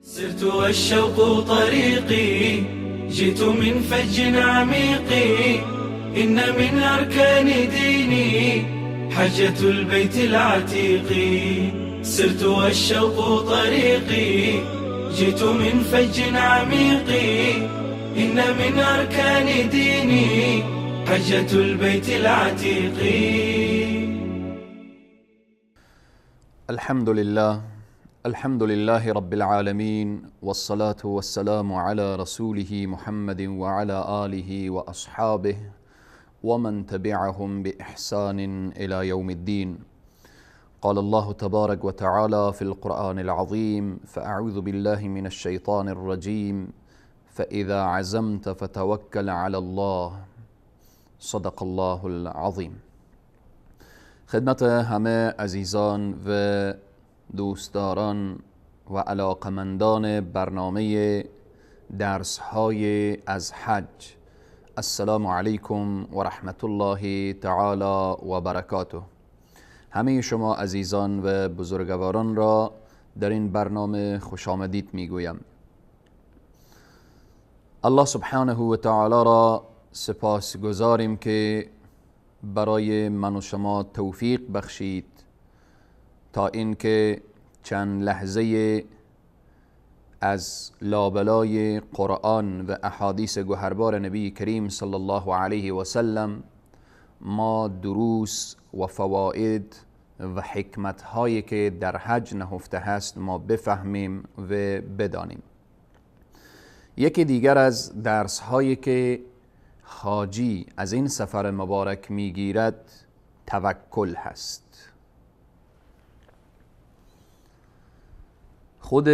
سرت والشوق طريقي، جئت من فج عميق، إن من أركان ديني حجة البيت العتيق. سرت والشوق طريقي، جئت من فج عميق، إن من أركان ديني حجة البيت العتيق. الحمد لله، الحمد لله رب العالمين، والصلاة والسلام على رسوله محمد وعلى آله وأصحابه ومن تبعهم بإحسان إلى يوم الدين. قال الله تبارك وتعالى في القرآن العظيم: فأعوذ بالله من الشيطان الرجيم، فإذا عزمت فتوكل على الله. صدق الله العظیم. خدمت همه عزیزان و دوستداران و علاقمندان برنامه درس‌های از حج، السلام علیکم و رحمت الله تعالی و برکاته. همه شما عزیزان و بزرگواران را در این برنامه خوش آمدید میگویم. الله سبحانه و تعالی را سپاس گذاریم که برای من و شما توفیق بخشید تا اینکه چند لحظه از لابلای قرآن و احادیث گوهربار نبی کریم صلی الله علیه و سلم ما دروس و فواید و حکمت هایی که در حج نهفته هست ما بفهمیم و بدانیم. یکی دیگر از درس هایی که حاجی از این سفر مبارک میگیرد توکل هست. خود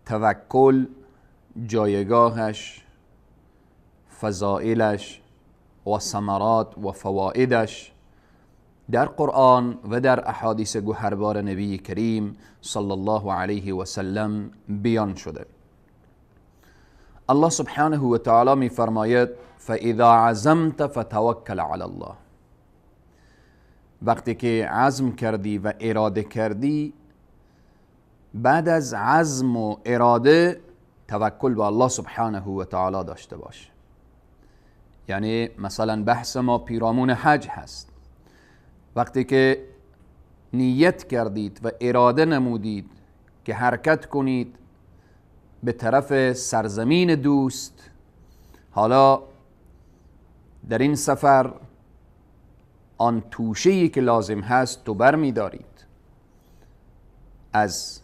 توکل جایگاهش، فضائلش و ثمرات و فوائدش در قرآن و در احادیث گوهربار نبی کریم صلی الله علیه و سلم بیان شده. الله سبحانه و تعالی می فرماید: فإذا عزمت فتوکل علی الله. وقتی که عزم کردی و اراده کردی، بعد از عزم و اراده توکل به الله سبحانه و تعالی داشته باش. یعنی مثلا بحث ما پیرامون حج هست. وقتی که نیت کردید و اراده نمودید که حرکت کنید به طرف سرزمین دوست، حالا در این سفر آن توشه‌ای که لازم هست تو بر می دارید، از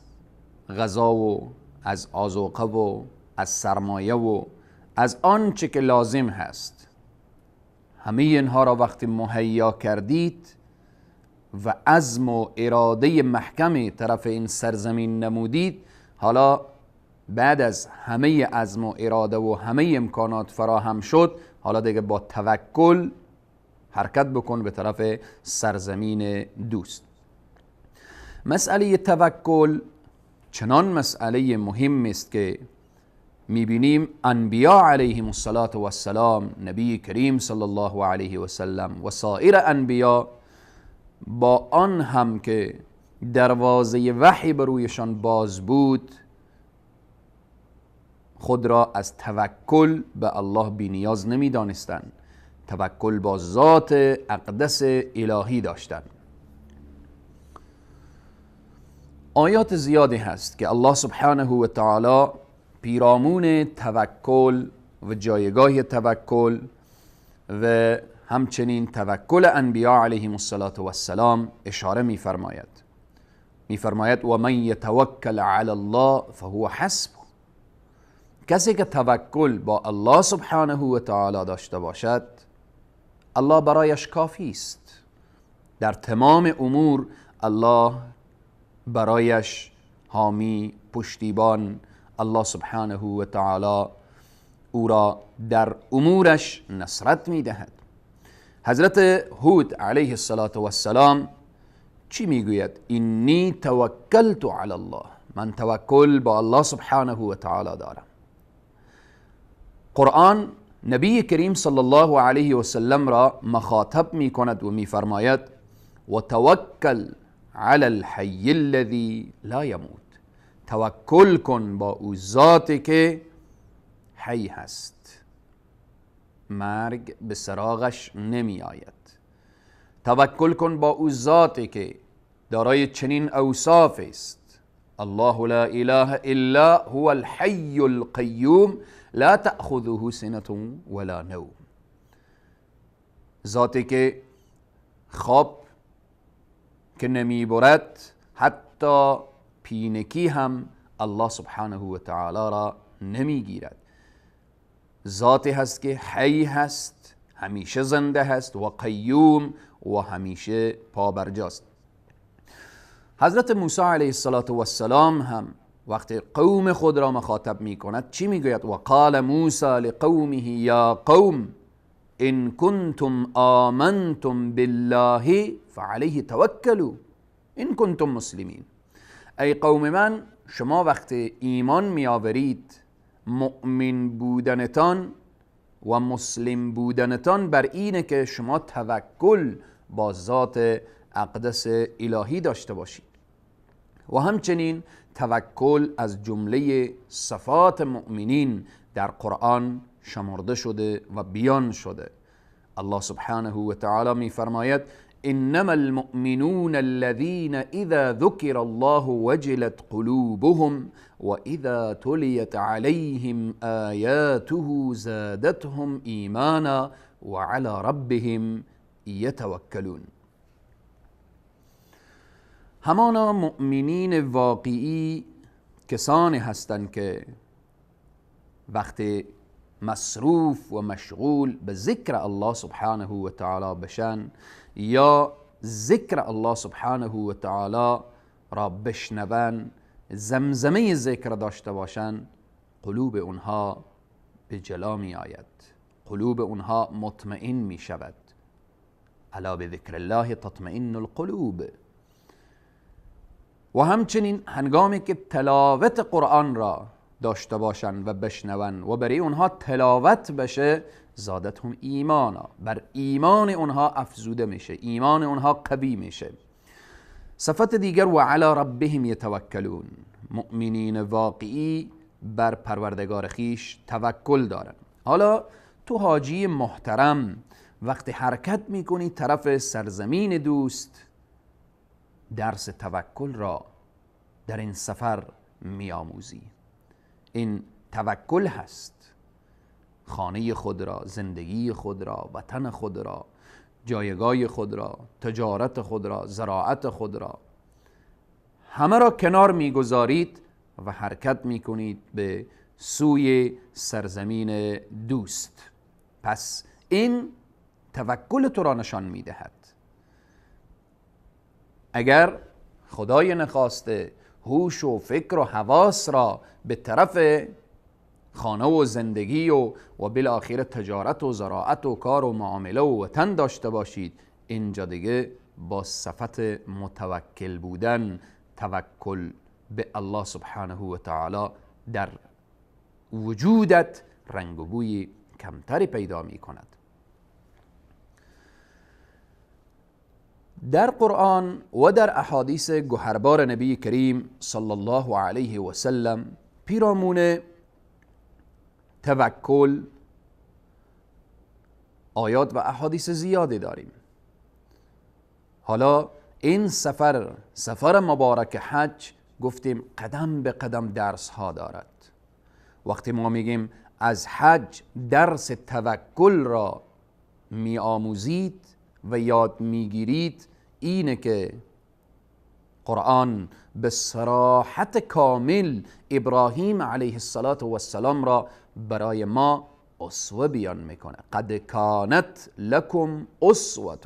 غذا و از آذوقه و از سرمایه و از آنچه که لازم هست. همه اینها را وقتی مهیا کردید و عزم و اراده محکم طرف این سرزمین نمودید، حالا بعد از همه عزم و اراده و همه امکانات فراهم شد، حالا دیگه با توکل حرکت بکن به طرف سرزمین دوست. مسئله توکل چنان مسئله مهم است که میبینیم انبیا علیهم الصلاة والسلام، نبی کریم صلی الله علیه و سلم و سایر انبیا، با آن هم که دروازه وحی بر رویشان باز بود، خود را از توکل به الله بی نیاز نمی دانستند. توکل با ذات اقدس الهی داشتند. آیات زیادی هست که الله سبحانه و تعالی پیرامون توکل و جایگاه توکل و همچنین توکل انبیا علیهم الصلاة والسلام اشاره می فرماید. می فرماید: و من یتوکل علی الله فهو حسبه. کسی که توکل با الله سبحانه و تعالی داشته باشد، الله برایش کافی است. در تمام امور الله برایش حامی، پشتیبان، الله سبحانه و تعالی او را در امورش نصرت میدهد. حضرت هود علیه الصلاة والسلام چی میگوید؟ اینی توکلت علی الله، من توکل با الله سبحانه و تعالی دارم. قرآن نبی کریم صلی الله علیه و سلم را مخاطب می کند و می فرماید و توکل علی الحی الذی لا یموت، توکل کن با او ذاتی که حی هست، مرگ به سراغش نمی آید. توکل کن با او ذاتی که دارای چنین اوصاف است. الله لا اله الا هو الحی القیوم لا تأخذه سنة ولا نوم. ذاتی که خواب که نمی برد، حتی پینکی هم الله سبحانه و تعالی را نمی گیرد. ذاتی هست که حی هست، همیشه زنده هست و قیوم و همیشه پابرجاست. حضرت موسی علیه السلام هم وقتی قوم خود را مخاطب می کند چی می گوید؟ و قال موسی لقومه یا قوم ان کنتم آمنتم بالله فعلیه توکلوا ان کنتم مسلمین. ای قوم من، شما وقتی ایمان می آورید، مؤمن بودنتان و مسلم بودنتان بر اینه که شما توکل با ذات اقدس الهی داشته باشید. و همچنین توکل از جمله صفات مؤمنین در قرآن شمرده شده و بیان شده. الله سبحانه و تعالی می فرماید انما المؤمنون الذين اذا ذكر الله وجلت قلوبهم واذا تليت عليهم آياته زادتهم ایمانا وعلى ربهم يتوکلون. همانا مؤمنین واقعی کسانی هستند که وقتی مصروف و مشغول به ذکر الله سبحانه و تعالی بشن یا ذکر الله سبحانه و تعالی را بشنون، زمزمه ذکر داشته باشن، قلوب اونها به جلا می آید، قلوب اونها مطمئن می شود. الا بذکر الله تطمئن القلوب. و همچنین هنگامی که تلاوت قرآن را داشته باشن و بشنون و برای اونها تلاوت بشه، زادتهم ایمانا، بر ایمان اونها افزوده میشه، ایمان اونها قوی میشه. صفت دیگر و علی ربهم یتوکلون، مؤمنین واقعی بر پروردگار خیش توکل دارن. حالا تو حاجی محترم وقتی حرکت میکنی طرف سرزمین دوست، درس توکل را در این سفر میآموزی. این توکل هست، خانه خود را، زندگی خود را، وطن خود را، جایگاه خود را، تجارت خود را، زراعت خود را، همه را کنار میگذارید و حرکت میکنید به سوی سرزمین دوست. پس این توکل تو را نشان میدهد. اگر خدای نخواسته هوش و فکر و حواس را به طرف خانه و زندگی و بالاخره تجارت و زراعت و کار و معامله و وطن داشته باشید، اینجا دیگه با صفت متوکل بودن، توکل به الله سبحانه و تعالی در وجودت رنگ و بوی کمتری پیدا می کند. در قرآن و در احادیث گوهربار نبی کریم صلی الله علیه و سلم پیرامون توکل آیات و احادیث زیادی داریم. حالا این سفر، سفر مبارک حج، گفتیم قدم به قدم درس ها دارد. وقتی ما میگیم از حج درس توکل را می آموزید و یاد میگیرید، اینه که قرآن به صراحت کامل ابراهیم علیه السلام را برای ما اسوه بیان میکنه. قد کانت لکم اسوه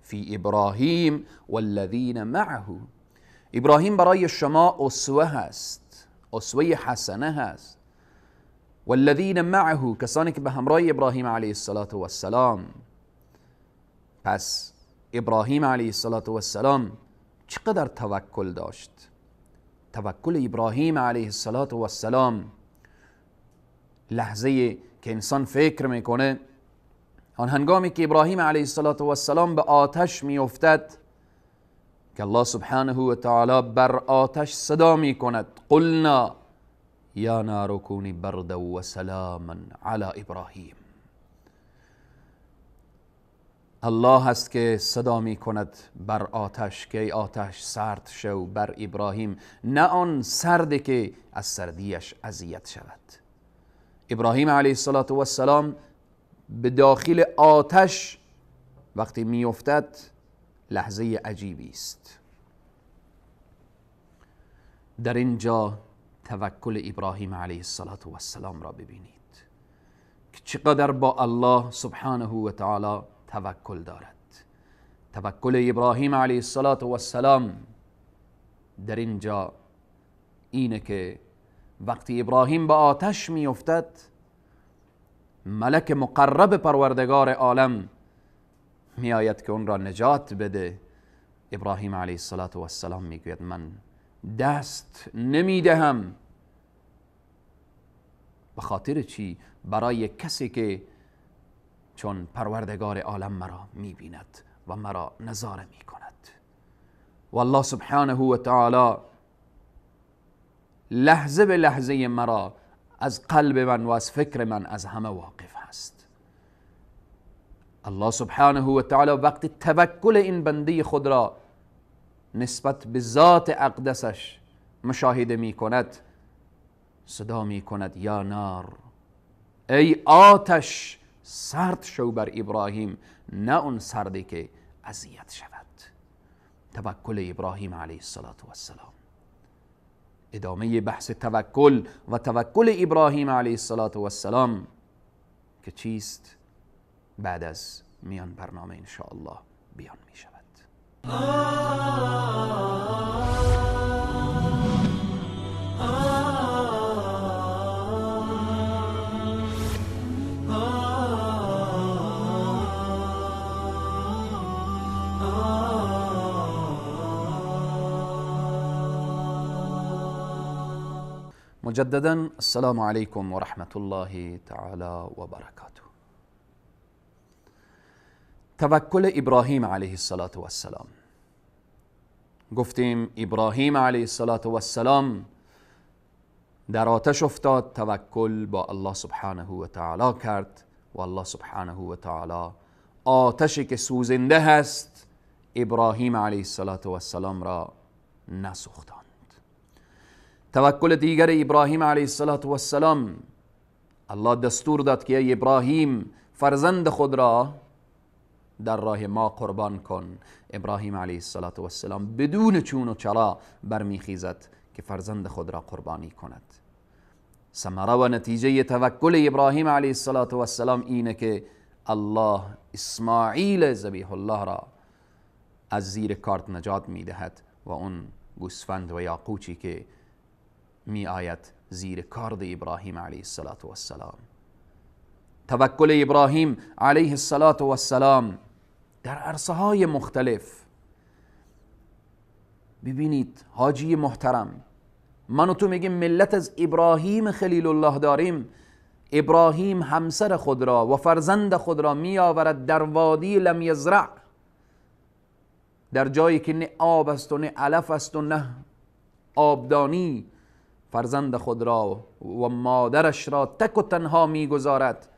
فی ابراهیم والذین معه. ابراهیم برای شما اسوه هست، اسوه حسنه هست. والذین معه، کسانی که به همراه ابراهیم علیه السلام. پس ابراهیم علیه السلام چقدر توکل داشت. توکل ابراهیم علیه السلام لحظه که انسان فکر میکنه، آن هنگامی که ابراهیم علیه السلام به آتش میافتد که الله سبحانه و تعالی بر آتش صدا می کند: قلنا یا نار کونی بردا و سلاما علی ابراهیم. الله هست که صدا می کند بر آتش که ای آتش سرد شو بر ابراهیم، نه آن سرد که از سردیش اذیت شود. ابراهیم علیه السلام به داخل آتش وقتی می افتد لحظه عجیبی است. در اینجا توکل ابراهیم علیه السلام را ببینید که چقدر با الله سبحانه و تعالی توکل دارد. توکل ابراهیم علیه السلام در اینجا اینه که وقتی ابراهیم به آتش می افتد، ملک مقرب پروردگار عالم می آید که اون را نجات بده. ابراهیم علیه السلام می گوید من دست نمی دهم. به خاطر چی؟ برای کسی که چون پروردگار عالم مرا می بیند و مرا نظاره می کند. و الله سبحانه و تعالی لحظه به لحظه مرا از قلب من و از فکر من از همه واقف هست. الله سبحانه و تعالی وقتی توکل این بنده خود را نسبت به ذات اقدسش مشاهده می کند، صدا می کند یا نار، ای آتش سرد شو بر ابراهیم، نه اون سردی که اذیت شود. توکل ابراهیم علیه السلام. ادامه بحث توکل و توکل ابراهیم علیه السلام که چیست بعد از میان برنامه انشاءالله بیان می شود. مجددا السلام علیکم و رحمت الله تعالی و برکاته. توکل ابراهیم علیه السلام. گفتیم ابراهیم علیه السلام در آتش افتاد، توکل با الله سبحانه و تعالی کرد و الله سبحانه و تعالی آتشی که سوزنده هست ابراهیم علیه السلام را نسوختاند. توکل دیگر ابراهیم علیه السلام، الله دستور داد که ای ابراهیم فرزند خود را در راه ما قربان کن. ابراهیم علیه السلام بدون چون و چرا برمیخیزد که فرزند خود را قربانی کند. ثمره و نتیجه توکل ابراهیم علیه السلام اینه که الله اسماعیل ذبیح الله را از زیر کارت نجات میدهد و اون گوسفند و یاقوچی که می آید زیر کارد ابراهیم علیه السلام. توکل ابراهیم علیه السلام در عرصه های مختلف. ببینید حاجی محترم، من و تو میگیم ملت از ابراهیم خلیل الله داریم. ابراهیم همسر خود را و فرزند خود را می آورد در وادی لم یزرع، در جایی که نه آب است و نه علف است و نه آبدانی، فرزند خود را و مادرش را تک و تنها میگذارد.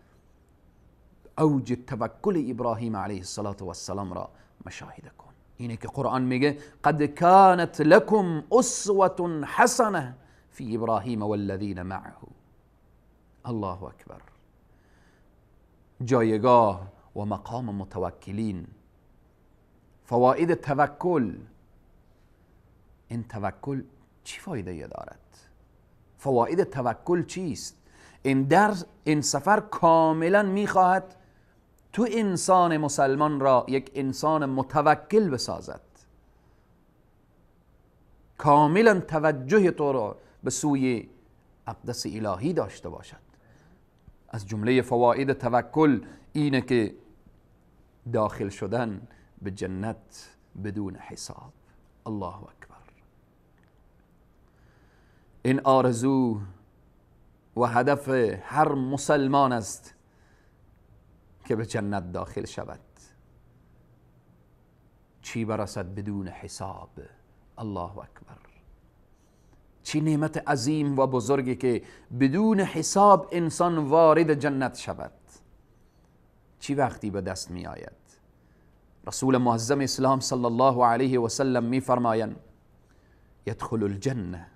اوج توکل ابراهیم علیه السلام را مشاهده کن. اینه که قرآن میگه قد کانت لکم اسوة حسنه فی ابراهیم والذین معه. الله اکبر. جایگاه و مقام متوکلین، فواید توکل. این توکل چی فایده دارد؟ فواید توکل چیست؟ این در این سفر کاملا میخواهد تو انسان مسلمان را یک انسان متوکل بسازد، کاملا توجه تو را به سوی اقدس الهی داشته باشد. از جمله فواید توکل اینه که داخل شدن به جنت بدون حساب. الله اکبر. این آرزو و هدف هر مسلمان است که به جنت داخل شود. چی برسد بدون حساب. الله اکبر، چی نعمت عظیم و بزرگی که بدون حساب انسان وارد جنت شود. چی وقتی به دست می آید؟ رسول معظم اسلام صلی الله علیه و سلم می فرمایند یدخل الجنه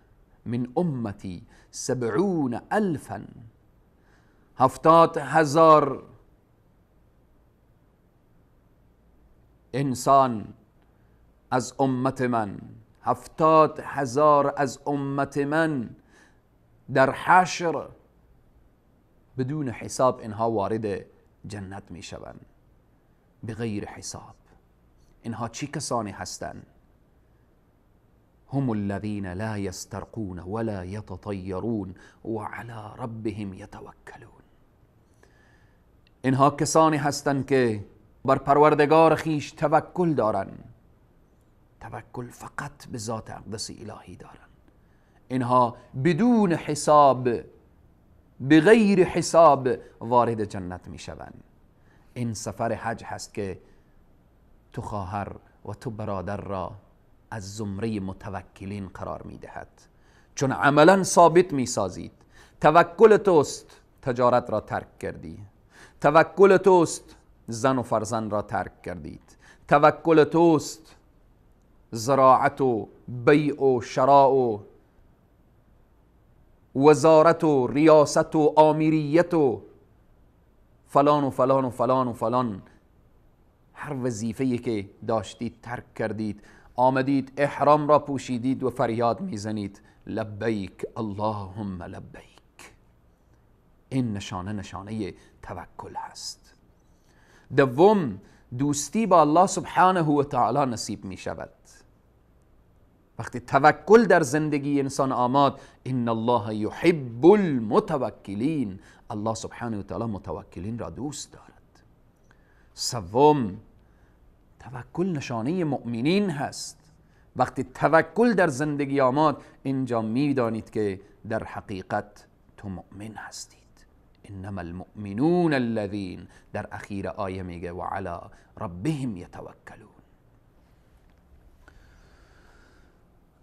من امتی 70,000، 70,000 انسان از امت من، 70,000 از امت من در حشر بدون حساب اینها وارد جنت می شوند، بغیر حساب. اینها چی کسانی هستند؟ هم الذين لا يسترقون ولا يتطيرون وعلى ربهم يتوكلون. اینها کسانی هستند که بر پروردگار خیش توکل دارند، توکل فقط به ذات اقدس الهی دارند. اینها بدون حساب، بغیر حساب وارد جنت می شوند. این سفر حج هست که تو خواهر و تو برادر را از زمره متوکلین قرار می دهد، چون عملا ثابت می سازید. توکل توست تجارت را ترک کردی، توکل توست زن و فرزند را ترک کردید، توکل توست زراعت و بیع و شراء و وزارت و ریاست و آمیریت و فلان و فلان و فلان و فلان، هر وظیفه‌ای که داشتید ترک کردید، آمدید احرام را پوشیدید و فریاد میزنید لبیک اللهم لبیک. این نشانه، نشانه توکل هست. دوم، دوستی با الله سبحانه و تعالی نصیب می شود. وقتی توکل در زندگی انسان آمد، ان الله یحب المتوکلین، الله سبحانه و تعالی متوکلین را دوست دارد. سوم، توکل نشانه مؤمنین هست. وقتی توکل در زندگی آمد، اینجا میدانید که در حقیقت تو مؤمن هستید. انما المؤمنون الذین، در اخیر آیه میگه و علی ربهم یتوکلون.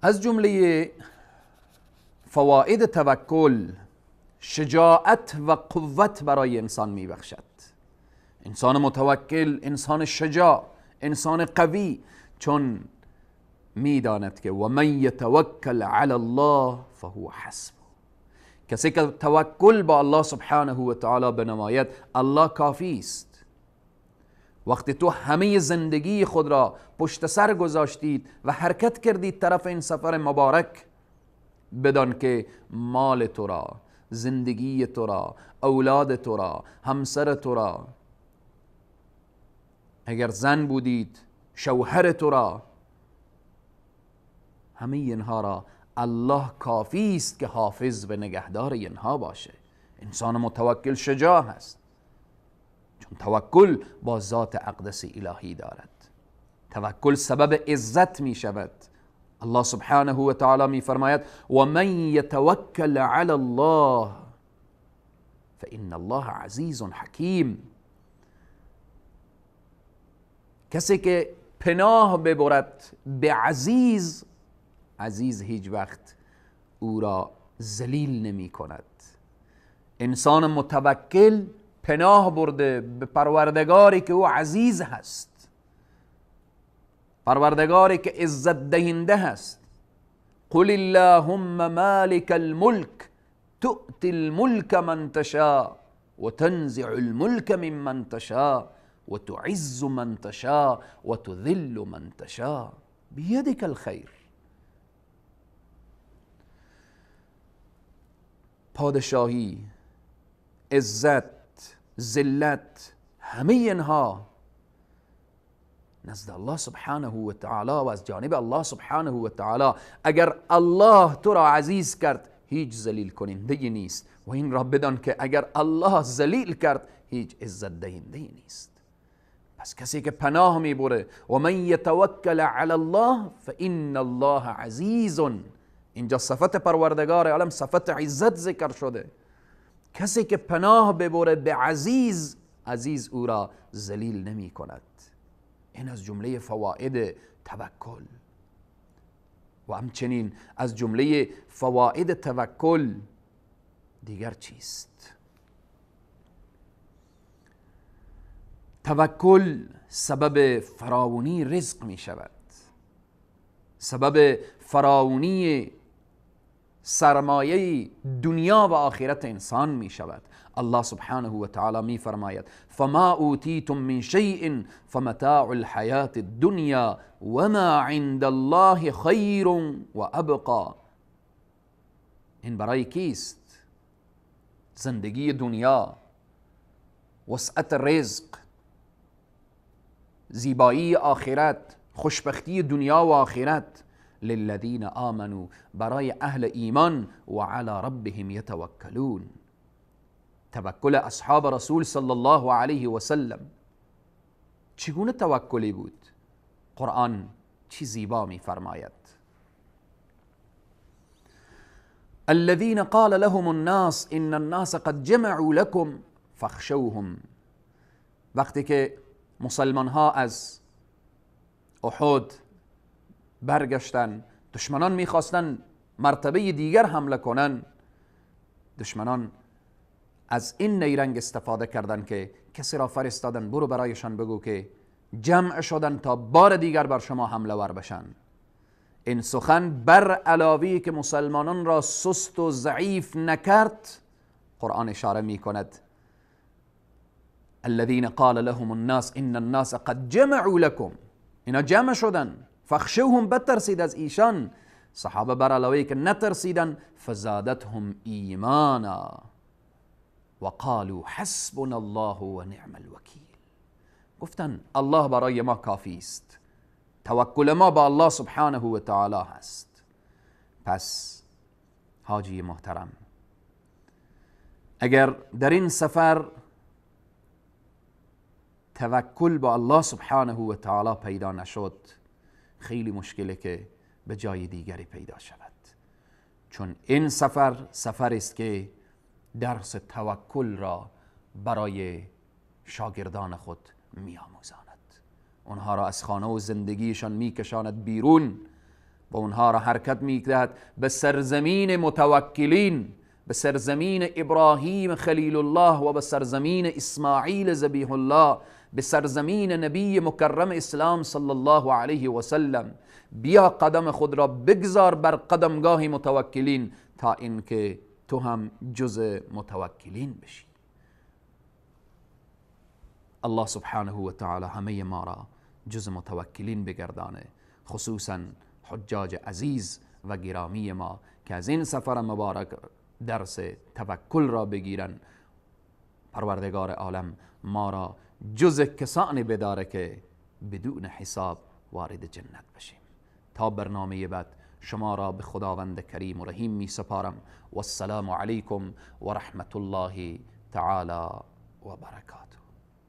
از جمله فواید توکل، شجاعت و قوت برای انسان میبخشد. انسان متوکل، انسان شجاع، انسان قوی، چون میداند که و من یتوکل علی الله فهو حسبه. کسی که توکل با الله سبحانه و تعالی بنماید، الله کافی است. وقتی تو همه زندگی خود را پشت سر گذاشتید و حرکت کردید طرف این سفر مبارک، بدان که مال تو را، زندگی تو را، اولاد تو را، همسر تو را، اگر زن بودید شوهر تو را، همه اینها را الله کافی است که حافظ و نگهدار اینها باشه. انسان متوکل شجاع است، چون توکل با ذات اقدس الهی دارد. توکل سبب عزت می شود. الله سبحانه و تعالی می فرماید و من یتوکل علی الله فإن الله عزیز حکیم. کسی که پناه ببرد به عزیز، عزیز هیچ وقت او را ذلیل نمی کند. انسان متوکل پناه برده به پروردگاری که او عزیز هست، پروردگاری که عزت دهنده هست. قل اللهم مالک الملک تؤتی الملک من تشاء وتنزع الملک ممن تشاء وتعز من تشاء وتذل من تشاء بيدك الخیر. پادشاهی، عزت، ذلت، همه اینها نزد الله سبحانه و تعالی و از جانب الله سبحانه و تعالی. اگر الله تو را عزیز کرد هیچ ذلیل کننده نیست، و این را بدان که اگر الله ذلیل کرد هیچ عزت دهنده نیست. پس کسی که پناه میبره و من یتوکل علی الله فإن الله عزیز، اینجا صفت پروردگار عالم، صفت عزت ذکر شده. کسی که پناه ببره به عزیز، عزیز او را ذلیل نمی کند. این از جمله فواید توکل. و همچنین از جمله فواید توکل دیگر چیست؟ توکل سبب فراوانی رزق می شود، سبب فراوانی سرمایه دنیا و آخرت انسان می شود. الله سبحانه و تعالی می فرماید فما اوتیتم من شیء فمتاع الحیاة الدنیا وما عند الله خیر و ابقا. این برای کیست؟ زندگی دنیا، وسعت رزق، زیبایی آخرت، خوشبختی دنیا و آخرت. للذین آمنوا، برای اهل ایمان، و علی ربهم یتوکلون. توکل اصحاب رسول صلی الله علیه و سلم چگونه توکلی بود؟ قرآن چی زیبا می فرماید: الذین قال لهم الناس ان الناس قد جمعوا لكم فاخشوهم. وقتی که مسلمان ها از احد برگشتن، دشمنان میخواستن مرتبه دیگر حمله کنن، دشمنان از این نیرنگ استفاده کردن که کسی را فرستادن برو برایشان بگو که جمع شدن تا بار دیگر بر شما حمله ور بشن. این سخن بر علاوه که مسلمانان را سست و ضعیف نکرد، قرآن اشاره می کند الذين قال لهم الناس ان الناس قد جمعوا لكم، اینا جمع شدن، فاخشوهم، بترسید از ایشان. صحابه بر علاوه که نترسیدن، فزادتهم ایمانا وقالوا حسبنا الله و نعم الوکیل. گفتن الله برای ما کافی است، توکل ما با الله سبحانه و تعالی هست. پس حاجی محترم، اگر در این سفر توکل با الله سبحانه و تعالی پیدا نشد، خیلی مشکله که به جای دیگری پیدا شود، چون این سفر سفر است که درس توکل را برای شاگردان خود می آموزاند. اونها را از خانه و زندگیشان می کشاند بیرون و اونها را حرکت می دهد به سرزمین متوکلین، به سرزمین ابراهیم خلیل الله و به سرزمین اسماعیل ذبیح الله، به سرزمین نبی مکرم اسلام صلی الله علیه و سلم. بیا قدم خود را بگذار بر قدمگاه متوکلین تا اینکه تو هم جز متوکلین بشی. الله سبحانه و تعالی همه ما را جز متوکلین بگردانه، خصوصا حجاج عزیز و گرامی ما که از این سفر مبارک درس توکل را بگیرن. پروردگار عالم ما را جز کسانی بداره که بدون حساب وارد جنت بشیم. تا برنامه بعد شما را به خداوند کریم و رحیم می سپارم. و السلام علیکم و رحمت الله تعالی و برکاته.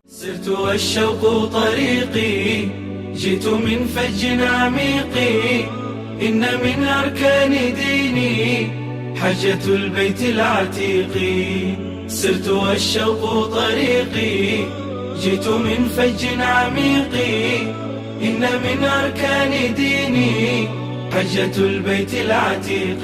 سرت والشوق طريقي، جئت من فج عميق، إن من أركان ديني حجة البيت العتيق. سرت والشوق طريقي، جئت من فج عميق، إن من أركان ديني حجة البيت العتيق.